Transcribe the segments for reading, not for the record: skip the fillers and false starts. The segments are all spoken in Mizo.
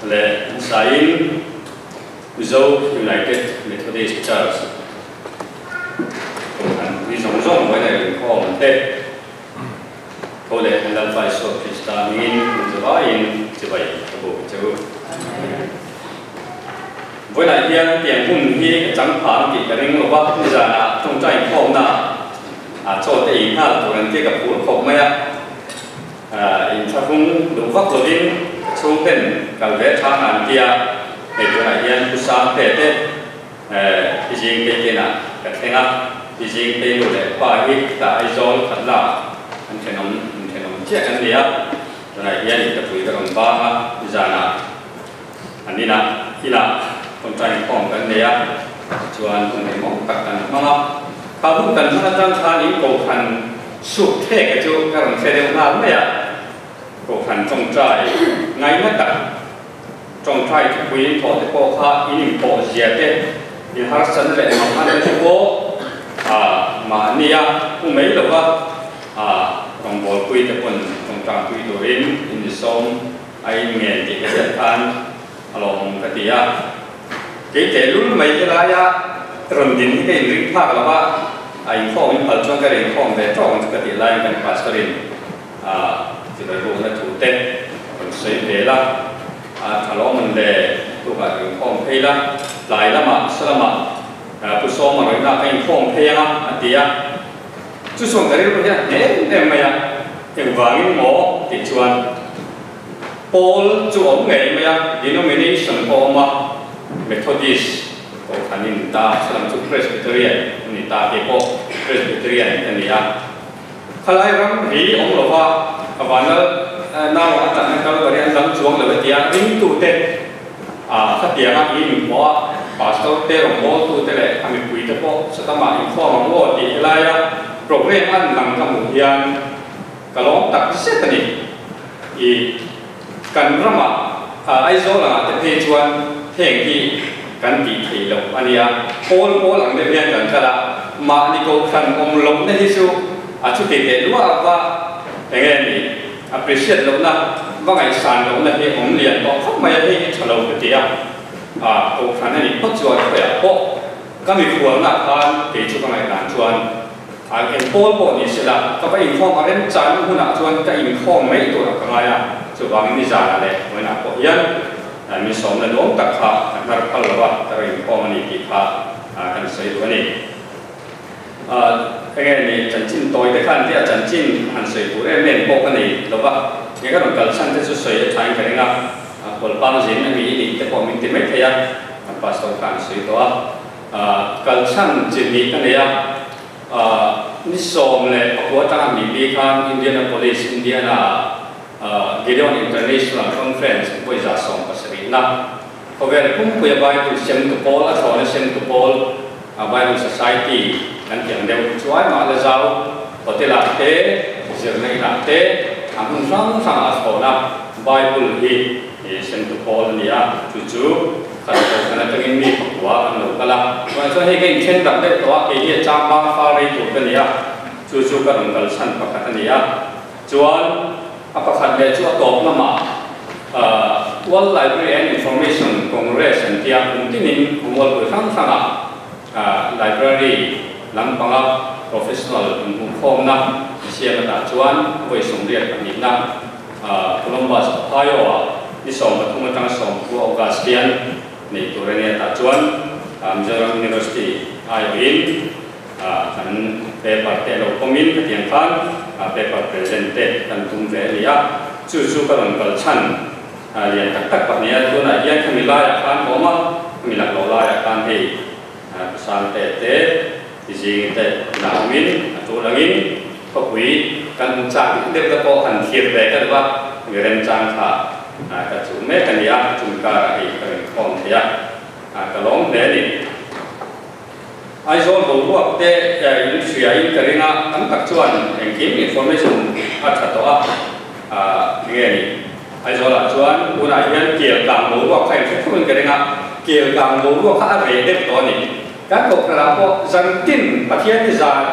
Leh hmasain Mizo United Methodist Church Kohhran pui zawng zawng vawiin a inkhawm te tho leh kan Lalpa Isua Krista hmingin hmun zavaiin chibai ka buk che u. Vawiinah hian tiang hun hi ka chang phang tih ka ring lo va, nizanah tawngtai inkhawmna ah chaw te ei nghal tur an tia ka phur khawp mai a. Inthlahrung duh vak lovin ka chhungten kal ve tha an tia, hei tunah hian Pu Sangte te i zing tei kenah ka thleng a, i zing tei nu leh pa hi tah Aizawl khat lak an thenawm inthenawm chiah kan ni a, tunah hian intapui ka rawn bang a, nizanah an inah inah tawngtai inkhawm kan nei a, tichuan hun engmawng tak kan hmang a, kha hun kan hman atang khan in kohhran suk thek a chu ka rawn hre deuh nghal mai a, kohhran tawngtai ngaina tak tawngtai thupui in thawh te pawh kha in inpawh zia te, in harsatna leh manghana te pawh mahnia hu mai lova rawngbawlpui te pawn tawngtangpui turin in insawm A inngen tih ka hriat khan a lawmawm ka ti a, kei tehlul mai helaia rawn din hi ka inring phak lo va, a inkhawm in phal chuan ka rin khawm ve tawk ang chu ka tih laiin kan pastor in a chibai bukna thu te rawn sawi vel a, a tha lawm an le tukah ka inkhawm phei la, tlai lamah salamah Pu Sawma rawihna ka inkhawm phei ang a a ti a, Chu chuan ka rilru hian em em mai a, engvangin maw tih chuan pawl chu awm ngei mai a, denomination pawh awm a, Methodist kohhran in ta, salam chu Presbyterian a ni ta, kei pawh Presbyterian ka ni a, khalai ram ri awm lova ka vanlal nau a tlanna Kalvari an dang chuang lo e tia ringtute Khatianga i inhmuh a, pastor te, rawngbawltu te leh a mipui te pawh satamah inkhawm ang aw tih helaia program an lang ka hmuh hian ka lawm tak zet a ni. I kan ramah Aizawl angah te phei chuan heng hi kan tih theih loh a nia, pawl pawl ang deuh hian kan kal a, mahni kohhran awm lohna hi chu a chuti teh luah va enge ni. Appreciate lohna, va ngaihsan lohna hi awm lian tawh khawp mai a, hei hi tha lo ka ti a, kohhran a nih phawt chuan khawiah pawh ka mikhualna khan kei chu ka ngaihdan chuan eng pawl pawh ni sela ka va inkhawm a remchang hunah chuan ka inkhawm mai turah ka ngai a, chuvangin nizanah leh vawiinah pawh hian min sawmna nuam tak kha ka hnar phal lo a, ka rawn inkhawm a ni tih kha kan sawi duh a ni. Enge ni chanchin tawi te khan tia chanchin han sawi tur em em pawh ka nei lo va, nge ka rawn kal chhan te chu sawi a thain ka ring a, Kawlpang zin a mi i nih te pawh min ti mai thei a, kan pastor khan a sawi tawh a, kal chhan chi hnih ka nei a, ni 19 atanga mi bi khan Indianapolis, Indiana ah Gideon International Conference vawi 17 na Khawvel pumpuia Bible sem tu pawl, a thlawna sem tu pawl, Bible Society kan tih ang deuh chuai mah la zau hotel ah te, zirna inah te, a hmun hrang hrangah a thlawna Bible hi sem tu pawl a ni a, chu chu khat kohhran atangin mi pakua an lo kal a. Tunah chuan hei ka inthen tak deuh tawh a, kei hi a chang bang far rei tur ka ni a, chu chu ka rawn kal chhan pakhat a ni a. Chuan a pakhat leh chu a tawp lamah World Library and Information Congress an tia kum tinin khawmualpui hrang hrangah library lampanga professional inhmuhkhawmna siam atah chuan vawi 82na Columbus, Ohio-ah ni 13 atanga 19 August hian neih tur a ni atah chuan Mizoram University aiawhin Kan paper te lo pawmin khatiang khan paper present te kan tum ve a ni a, chu chu ka rawn kal chhan lian tak tak pahnih a, tunah hian khami laiah khan ka awm a, khami lak loh laiah khan hei Pasante te Tizing te inah awmin a tul angin khawpui kan hmu chak deuh deuh te pawh han thlir ve ka duh a, mi remchang kha ka chuh mek a ni a, chumi karah hei ka rawn khawm thei a, ka lawm hle a ni. Aizawl boruak te in hria in ka ring a, tam tak chuan engkim information a tha tawh a, enge ni Aizawl ah chuan tunah hian kel kang boruak kha in hre theuh in ka ring a, kel kang boruak kha a reh deuh tawh a ni. Kan kohhran ah pawh zantin Pathian ni zan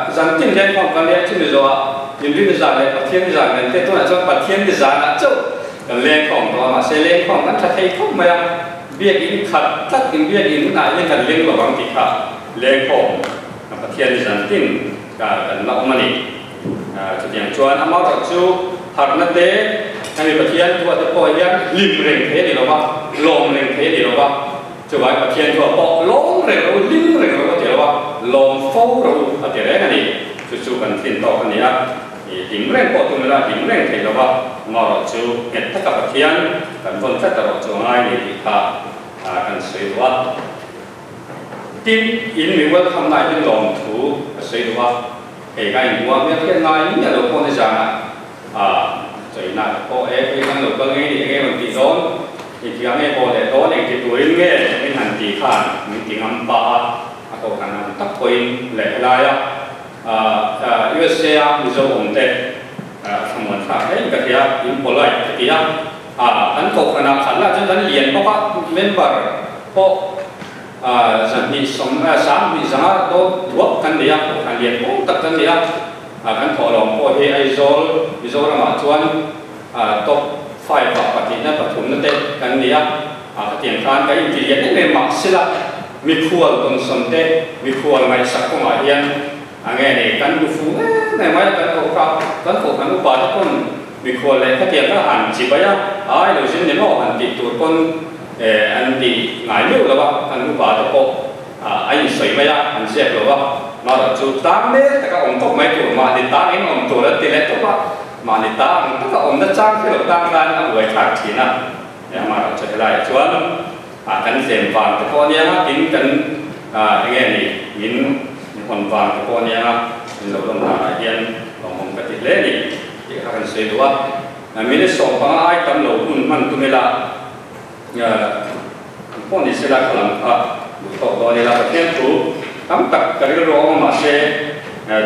zantin hian khawm kan leh a, chumi zawhah Inrin zan leh Pathian ni zan kan tia, tunah chuan Pathian ni zan ah chauh. Kan leng khawm tawh a, mahse leng khawm kan tha thei khawp mai a, biakinn khat tlat in biakinn hunah hian kan leng lo ang tih kha leng khawm Pathian ni zan tin kan la awm a ni. Chutiang chuan amaherawh chu harhna te hemi Pathian thuah te pawh hian hlim reng thei a ni lo va, lawm reng thei a ni lo va, chuvai Pathian thuah pawh lawm reng rawh u, hlim reng rawh u a ti lo va, lawm fo rawh u a ti reng a ni. Chu chu kan thlin tawk a ni a. I hlim reng pawh tum ila hlim reng thei lova, amaherawh chu nghet taka Pathian kan vawn tlat erawh chu a ngai ni tih kha kan sawi duh a. Tin, in mi welcome na hian lawmthu ka sawi duh a, hei ka inhmu a, hmel hriat ngai miah lo pawh nizanah chawina te pawh e, hei kan lo kal ngei ni enge rawn tih dawn, engtikah nge haw leh dawn, engti turin nge min han ti khan min ti ngam pah a, a kohhran ang tak pawhin leh helaia USA a Mizo awm te thlamuan thlak hle in ka hria, in polite ka ti a, kan kohhran ah khat lah chuan kan lian bawk a, member pawh 200 sanghnih zanga dawt duak kan nei a, kohhran lian pawl tak kan nei a, kan thawhlawm pawh hi Aizawl Mizoram ah chuan top 5 ah pahnihna pathumna te kan nei a, khatiang khan kan inti lian em em mahsela Mikhual tawnsawn te, mikhual ngaihsak kawngah hian a nge nei kan hmu fu em em mai a, kan kohhra, kan kohhran upa te pawn mikhual leh khatiang kha han chi bai a, ai lo zin ni maw han tih tur pawn an ti ngai meuh lo a, kan upa te pawh a insawi mai a, an ziak lo a, marawh chu tang mel taka awm tawp mai tur, mahni tangin awm tur an ti leh tawp a, mahni tang taka awmna chang hre lo tang khan a buaithlak thin a, amarawh chu helaiah chuan. Ah kan zem vang te pawh ania nga tin kan ah enge ni min hawn vang te pawh ania nga min lo lawm danah hian lawmawm ka ti hle ni tih kha kan sawi duh a. Minute 15 ai tam lo hun hman tum ila an pawh ni sela kha lam kha duh tawk dawn ila Pathian thu tam tak ka rilru a awm a mahse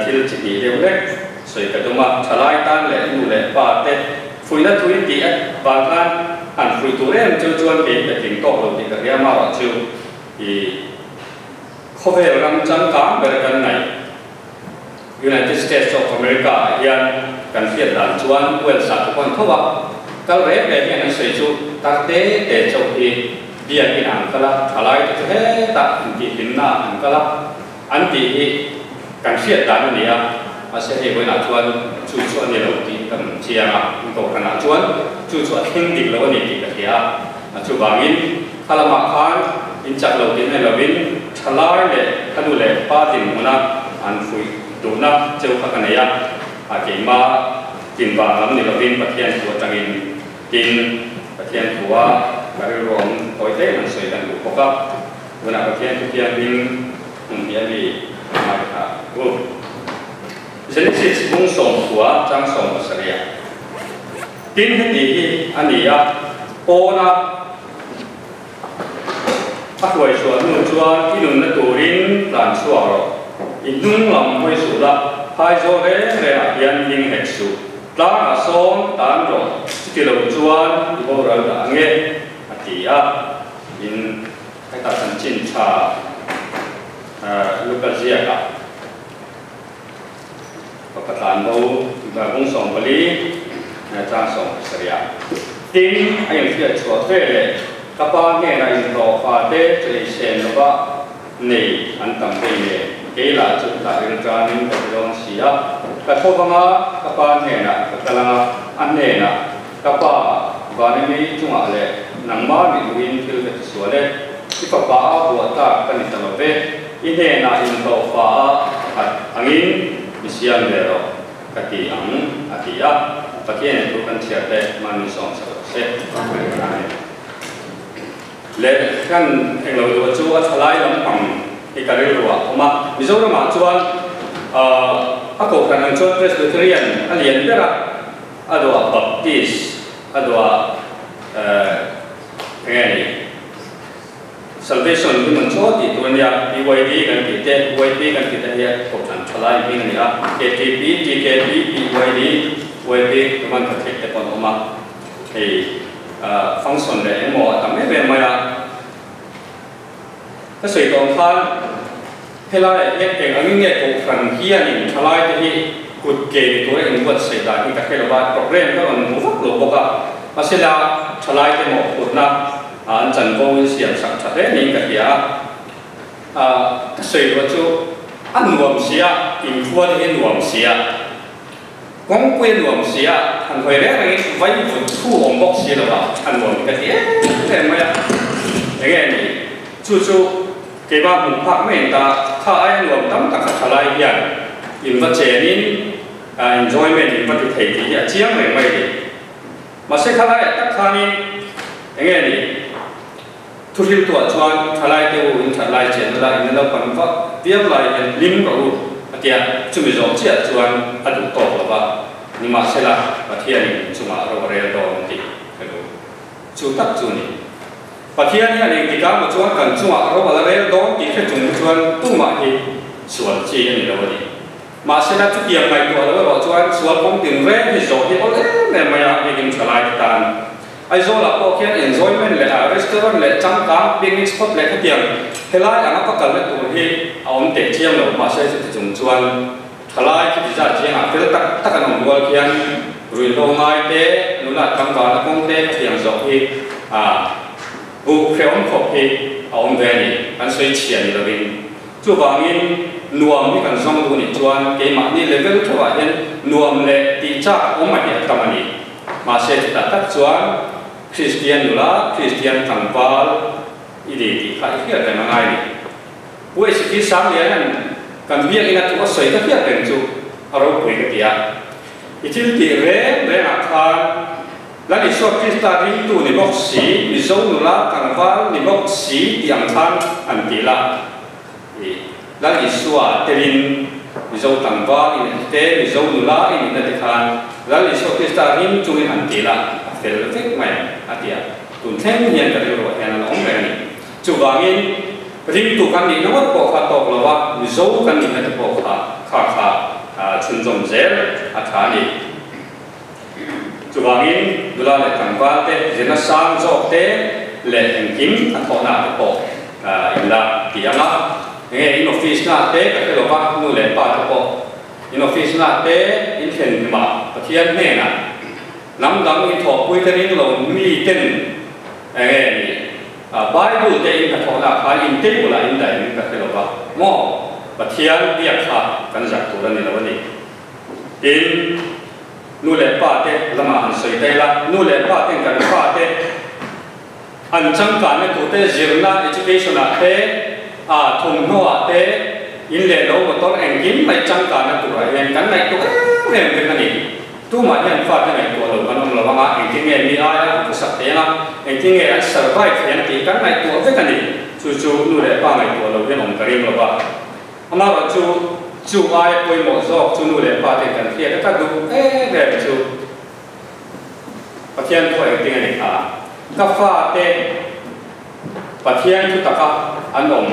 thil chi hnih deuh hlek sawi ka tum a thalai tan leh nu leh pa te Fuihna thui tih a vang khan han fuih tur em chu chuan kei ka tling tawk lo tih ka hria marawh chu i khawvel ram changkang ber kan ngaih United States of America ah hian kan hriat dan chuan Wales ah te pawh an tho a, kal reng reng hian an sawi chu tar te te chauh hi biakin an kal a, thalai te chu hetah intihhlimna ah an kal a. An tih hi kan hriat dan a ni a, mahse hei vawiinah chuan chu chu a ni lo tih kan chiang a, in kohhranah chuan chu chu a thleng dik lo a ni tih ka hria a, chuvangin kha lamah khan in chak lo tih na lovin thalai leh ka nu leh pa dinhmuna an fuih duhna cheu kha ka nei a, a keimah tin vang lam ni lovin Pathian thu atangin tin Pathian thua ka rilru awm tawi hle an sawi kan duh bawk a. Tunah Pathian thu thianghlim hmun hi a mi ngaithla u. Genesis bung 90 chang 70. Tin heti hi a ni a, pawna a hruai chhuah hnu chuan i nunna turin tlan chhuak rawh. I hnung lam hawi suh la, phaizawl reng rengah hian hling hek suh. Tlangah sawn tan rawh, chuti lo chuan i boral dah ange, a ti a. In heta chanchin tha Luka ziakah fapa tlanbo bung 14 chang 17 ah tin a inhriat chhuah ve leh ka pa hnenah inhlawh fate chu ei sen lova nei an tam vei nen kei lah chu hetah rilṭamin ka ti dawn si a, ka tho vanga ka pa hnenah ka kal anga a hnenah Ka pa, Vanemi chungah leh nangmah nih duhin thil ka ti sual e. I fapa a buah tlak ka ni ta lo ve. I hnenah inhlawhfa a pakhat angin mi siam ve rawh ka ti ang, a ti a. Pathianin thu kan chhiar te hman min sawm sak rawh se. Amen. Leh kan englo duh chu a thalai lampang hi ka rilru ah a awm a. Mizoramah chuan a kohhran ang chuan Presbyterian a lian ber a. A duah Baptist, a duah enge ni Salvation Human chaw tih tur a nia, PYD kan tih te, YP kan tih te hi a kohhran tha lai hming a ni a, KTP, TKP, PYD, YP, Roman Catholic te pawh an awm a, hei function leh engemaw a tam em em mai a. Ka sawi tawh ang khan helaiah hian eng angin nge kohhran hianin thalaite hi kut ke ni tura inbuatsaih dan hi ka hre lo va, program ka rawn hmu vak lo bawk a. Mahsela thalaite mawhphurhna an chanvo in siam sak tha hle niin ka hria a. Ka sawi ruah chu a nuam sia, inkhua te hi a nuam sia, kawngpui a nuam sia, han hawi reng rengin vai vut thu awm bawk si lo a, a nuam hi ka ti em em mai a. Enge ni chu chu keimah hmuh phak mai in ta, kha aia nuam tam tak kha thalai hian in va chenin enjoyment in va ti thei tih hi a chiang reng mai a ni. Mahse khalaiah tak khanin enge ni? Thuhriltuah chuan thalaite u in that lai chen ula in lo pan vak viau lai hian hlim rawh u a tia, chumi zawh chiah chuan a duh tawk lo va, nimahsela Pathianin in chungah ro a rel dawn tih ka duh. Chu tak chu ni. Pathian hian engtikah maw chuan kan chungah ro a la rel dawn tih hre chung chuan tumah hi sual chi a ni lo a ni. Mahsela chutiang ngaihtuah lo erawh chuan sual kawng tinreng hi zawh hi awl em em mai a, biakinn tha lai te tan. Aizawlah pawh khian enjoyment leh a restaurant leh changkang picnic spot leh khatiang helai anga ka kalna tur hi a awm teh chiang lo, mahse chuti chung chuan thalai khiti zat chiangah fel tak tak an awm rual khian ruihhlo ngai te, nula tlangvalna kawng te khatiang zawh hi a buh hrehawm khawp hi a awm ve a ni, kan sawi chhia ni lovin. Chuvangin nuam hi kan zawng duh nih chuan keimahni level theuhah hian nuam leh tih chak awm a hi a tam a ni. Mahse chutah tak chuan Kristian nula, Kristian tlangval i ni tih kha i hriat reng a ngai ni. Pu HT Sangliana'n kan biakina thu a sawi ka hriat reng chu a ropui ka ti a. I thil tih reng rengah khan Lal Isua Krista ringtu ni bawk si, Mizo nula tlangval ni bawk si tih ang khan han ti la. I Lal Isua telin Mizo tlangval i neih te, Mizo nula i nihna te khan Lal Isua Krista ring chungin han ti la, a fel vek mai ang, a ti a. Tun thleng hian ka rilruah hian a la awm reng a ni. Chuvangin ringtu kan nihna ngawt pawh kha tawk lo a, Mizo kan nihna te pawh kha kha kha chhunzawm zel a tha a ni. Chuvangin nula leh tlangval te, zirna sang zawk te leh engkim a thawhna te pawh in la ti ang a. Enge in office na te ka hre lova, nu leh pa te pawh in office na te in thlen hnimah Pathian hnenah hnam dang in thawhpui te ring lo mi ten enge ni Bible te in hnathawhna ah khan in table ah in dah em ka hre lova maw Pathian biak kha kan zak tur a ni lo a ni. Tin, nu leh pa te lamah han sawi ta ila, nu leh pa ten kan fa te an changkanna tur te zirna, education, ah te, a thawmhnaw ah te, in leh lo motor engkim mai changkanna turah hian kan ngaihtuah em em vek a ni. Tumah hian fa te ngaihtuah lo kan awm lo anga engtin nge mi aia an thusak thei anga, engtin nge an survive thei ang tih kan ngaihtuah vek a ni. Chu chu nu leh pa ngaihtuah lo hian awm ka ring lo va. Amaherawh chu, chu aia pawimawh zawk chu nu leh pa ten kan hriat a ka duh em em chu Pathian thu engtin a ni kha? Ka fate Pathian thu taka an awm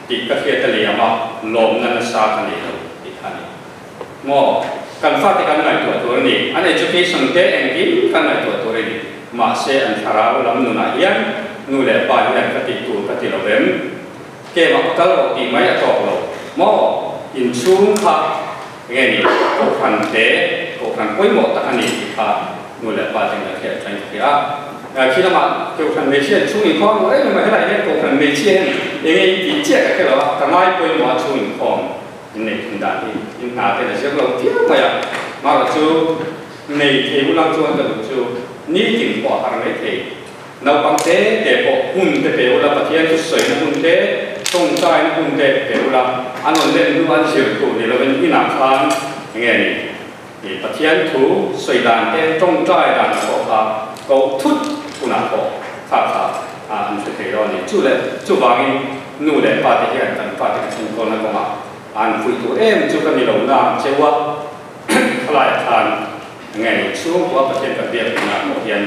tih ka hriat a liam a, lawmna nasa ka nei lo tih kha a ni. Maw? Kan fate kan ngaihtuah tur a ni, an education te engkim kan ngaihtuah tur a ni. Mahse an thlarau lam nunah hian nu leh pa hian ka tih tur ka ti lo vem? Keimah ka kal rawh tih mai a tawk lo maw? Inchhung kha nge ni Kohhran te Kohhran pawimawh tak a ni tih kha nu leh pa ten kan hriat thain ka hria a. Khi lamah Kohhran hmeichhia inchhung inkhawm lo em em a, helai hian Kohhran hmeichhia hian eng nge in tih chiah ka hre lo a, ka ngai pawimawh a chhung inkhawm in nei thin dan hi in hna ten a zir lo viau mai a. Marawh chu nei thei ulang chuan ka duh chu nitin pawh a har mai thei. Naupang te te pawh hun te pe ula, Pathian chu sawina hun te, tawngtaina hun te pe ula, an rawn len hnu an zir tur ni lovin inah khan enge ni i Pathian thu sawi dan te, tawngtai dan te pawh kha koh thut hunah pawh kha kha an hre thei lo a ni. Chu leh chuvangin nu leh pa te hian kan fate ka chhungkawlna kawngah an fuih tur em chu ka ni lo na cheu a, khalaiah khan Nge ni chhungkua Pathian kan biak hunah pawh hian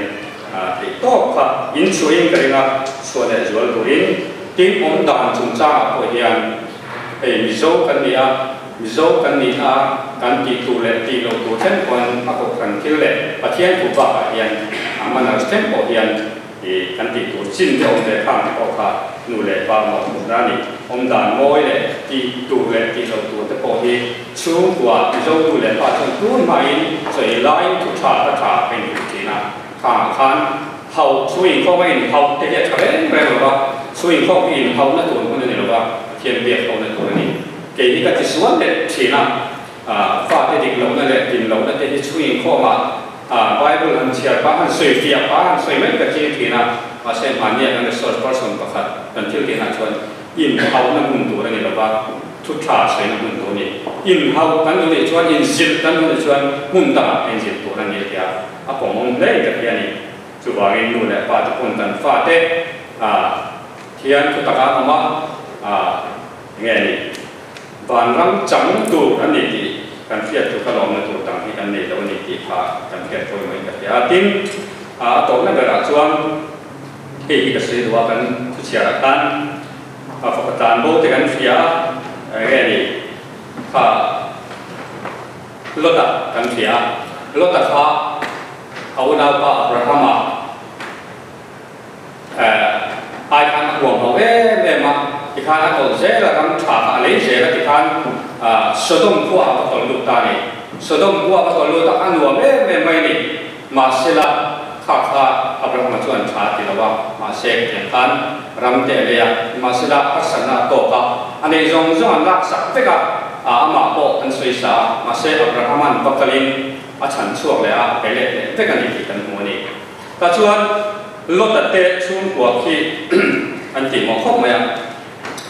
theih tawp kha in chhuahin ka ring a, chhuah leh zual turin. Tin, awm dan chungchangah pawh hian hei Mizo kan ni a, Mizo kan ni a kan tih tur leh tih loh tur thleng pawn a kohhran thil leh Pathian thu bakah hian a manners thleng pawh hian I kan tih tur chin te awm ve khang te pawh kha nu leh pa mawh hmuhna a ni. Awm dan mawi leh tih tur leh tih loh tur te pawh hi chhungkua Mizo nu leh pa chuan tun hmain chawi laiin thu tha ka tha ka inhrilh thin a. Khangah khan hauh chhung inkhawma inhauh te hi a tha reng reng lo va, chhung inkhawm hi inhauhna tur hun a ni lo va, Pathian biak hona tur a ni. Kei hi ka ti sual leh thin a, fate dik lohna leh din lohna te hi chhung inkhawmah Bible han chhiar pah, han sawi fiah pah, han sawi mai ka ching thin a, mahse hmahnia kan resource person pakhat kan thil tihna chuan inhauhna hmun tur a ni lo va, thu tha sawina hmun tur a ni. Inhauh kan duh nih chuan, inzilh kan duh nih chuan hmun dangah inzilh tur a ni a ti a, a pawmawm hle in ka hria a ni. Chuvangin nu leh pa te pawn kan fate thian thu taka an awm a, enge ni vanram chang tur a ni tih kan hriat chu ka lawmna tur dang hi kan nei lo a ni tih kha kan hriat pawimawhin ka hria a. Tin, a tawpna berah chuan hei hi ka sawi duh a, kan thuchhiar ah khan fapa tlan bo te kan hria a, enge ni kha Lota kan hria a, Lota kha a unaupa Abrahama ai khan a huam ho em em a, tikhan a tawlh zel a, ram tha kha a lei zel a, tikhan Sodom khua a va tawlh lut ta a ni. Sodom khua a va tawlh lut a, a nuam em em mai a ni. Mahsela kha kha Abrahama chuan tha a ti lo a, mahse khatiang khan ram te a lei a, nimahsela harsatna a tawk a, a neih zawng zawng an laksak vek a, amah pawh an sawi sa a, mahse Abrahama'n va kalin a chhan chhuak leh a, pe let leh vek a ni tih kan hmu a ni. Tah chuan Lota te chhungkua khi an tih mawh khawp mai a,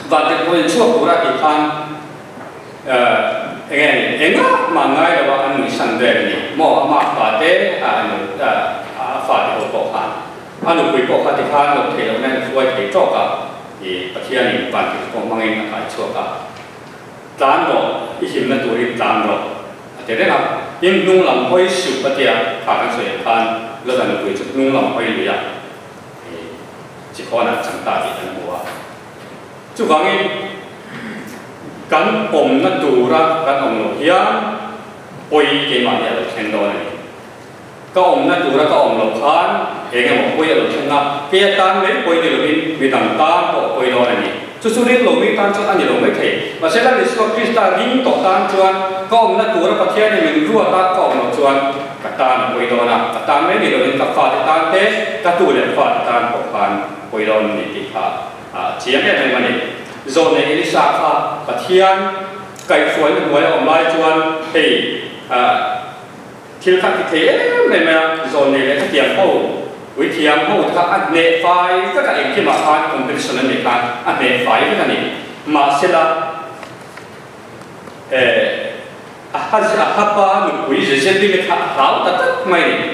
Vantirhkoh in chhuak tura tih khan eng nge ni, engah mah ngai lo a an nuihsan vel a ni maw, ama fa te a a fa te ho pawh khan a nupui pawh kha tikhan loh theih lohna in hruai thei tawk a, i Pathianin Vantirhkoh hmangin a kai chhuak a. Tlan rawh, i himna turin tlan rawh, a ti reng a. In hnung lam hawi suh a tia, kha kan sawi ang khan Lota nupui chu hnung lam hawi lui a, chi khawnah chang ta tih kan hmu a. Chuvangin kan awmna tura kan awm loh hian pawi keimahni a lo thleng dawn a ni. Ka awmna tura ka awm loh khan eng emaw pawi a lo thleng a, kei atan mai pawi ni lovin mi dang tan pawh pawi dawn a ni. Chu chu ring lo mi tan chuan a ni lo mai thei. Mahse Lal Isua Krista ring tawh tan chuan ka awmna tura Pathianin min ruat a ka awm loh chuan ka tan a pawi dawn a, ka tan mai ni lovin ka fate tan te, ka tu leh fate tan pawh khan pawi dawn a ni tih kha a chiang em em a ni. Zawhne Elisa kha Pathian kaihhruaina hnuaia awm lai chuan hei Thil kha ti thei em em mai a, zawn nei leh khatiang ho, puithiam ho te kha a hneh fai vek a, engkimah khan competition an neih khan a hneh fai vek a ni. Mahsela eh a ha a hapa nupui Jezebel kha a hlau ta tlat mai a ni.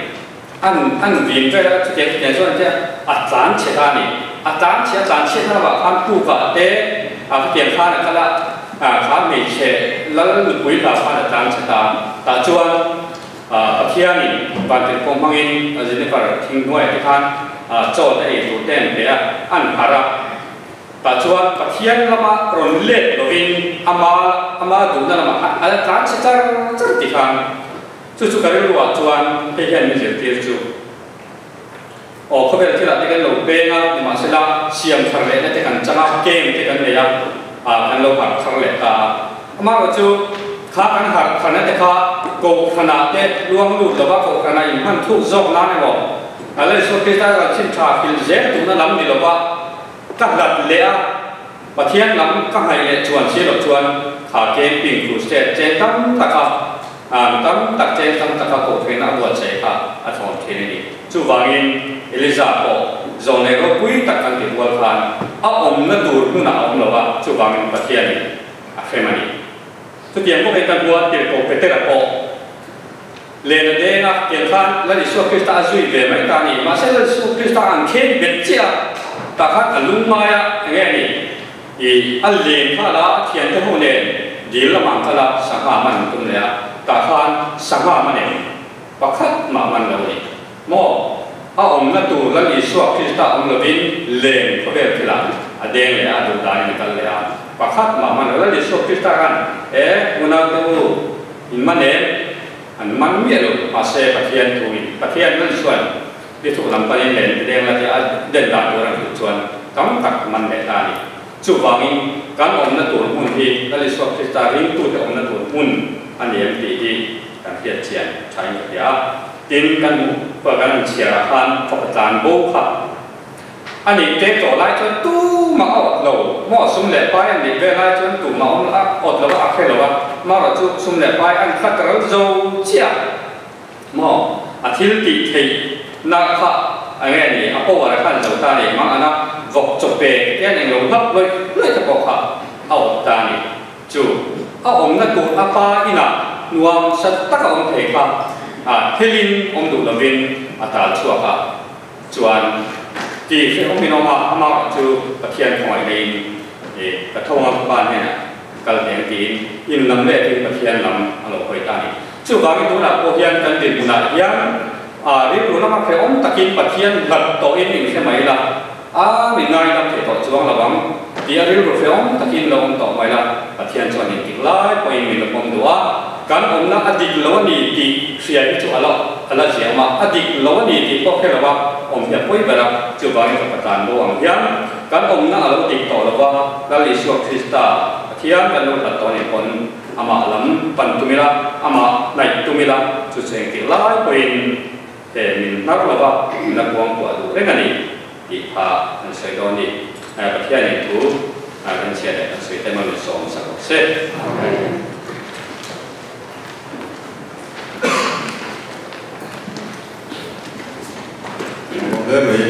An an vin vel a, chutiang chutiang chuan tia a tlan chhe ta a ni. A tlan chhe a tlan chhiat na lamah khan pukah te a khatiang khan a kal a, kha hmeichhe lal nupui hlau khan a tlan chhe ta. Tah chuan Pathianin vantirhkoh hmangin Jennifer thing hnuaiah te khan chaw te ei tur te an pe a, an harh a. Tah chuan Pathian lama rawn let lovin ama ama duhna lamah khan a la tlan chhe char char ti khan Chu chu ka rilruah chuan hei hian min zirtir chu. Aw, khawvel thilah te kan lo peng a, nimahsela siam thar lehna te kan chang a, game te kan nei a, ah kan lo harh thar leh ta a. Amaherawh chu kha kan harh tharna te kha kohhranah te luang lut lova kohhranah inhman thuk zawk nan emaw, Lal Isua Krista kan chhin tha hrilh zel duhna lam ni lova ka hlat leh a, Pathian lam ka ngaih leh chuan si loh chuan kha camping crusade chen tam taka mi tam tak chen tam taka kohhreina a buatsaih kha a thlawn thin a ni. Chuvangin Eliza pawh zawnei ropui tak kan ti rual khan a awmna tur hmunah a awm lo a, chuvangin Pathianin a hrem a ni. Chutiang bawkin kan hmu a, Tirhkoh Petera pawh Len a deng a, tiang khan Lal Isua Krista a zui ve mai ta a ni. Mahse Lal Isua Krista an khen bet chiah a, tah khan a lung ngai a, eng nge a ni? I a len kha la, a thiante ho nen dil lamah an kal a, sangha man an tum leh a, tah khan sangha man em? Pakhat mah man lo a ni. Maw? A awmna tur Lal Isua Krista awm lovin len khawvel thilah a deng leh a, a duh danin a kal leh a, pakhat mah man lo. Lal Isua Krista khan, E, unaute u, In man em? An man miah lo. Mahse, Pathian thuin, Pathian man chuan i thuk lam panin len ti deng la tia a den dan tur an hmuh chuan tam tak man leh ta a ni. Chuvangin, kan awmna tur hmun hi Lal Isua Krista ringtute awmna tur hmun a ni em tih hi kan hriat chian thain ka hria a. Tin, kan hmuh pawh kan han chhiar ah khan fapa tlan bo kha a nih tek tawh lai chuan tumah a awt lo maw? Sum leh pai an nih ve lai chuan tumah awm a awt lo a, a hre lo a, marawh chu sum leh pai an khat ral zo chiah maw? A thil tih theih na kha a nge ni a power a khan zo ta ni mang ana vawk chaw pe te hian englo hlap lawih lawih te pawh kha a awt ta ni. Chu a awmna tur a pa inah nuam sat tak a awm thei kha a thelin awm duh lovin a tal chhuak a, chuan ti hrehawm in awm a, amah chu Pathian khawngaih neiin i ka tho ang ka pa hnenah kal teng tiin in lam letin Pathian lam a lo hawi ta a ni. Chuvangin tunah pawh hian kan dinhmunah hian a rilru lama hrehawm takin Pathian hlat tawhin in hre mai la, A mi ngaidam thei tawh chuang lo ang tih a rilru hreawm takin lo awm tawh mai la, Pathian chuan intik lai pawhin min la pawm duh a, kan awmna a dik lo a ni tih hria hi chu a la a la ziam a, a dik lo a ni tih pawh hre lo a awm hi a pawi ber a, chuvangin ka patlan bo ang hian kan awmna a lo dik tawh lo va, Lal Isua Krista Pathian kan lo hlat tawh a nih pawn amah lam pan tum ila, amah hnaih tum ila, chu chu engtik lai pawhin He min hnar lova min la kuangkuah duh reng a ni tih kha kan sawi dawn ni. Pathianin thu kan chhiat leh kan sawi te maw min sawm sak rawh se. Amen. Hle mai.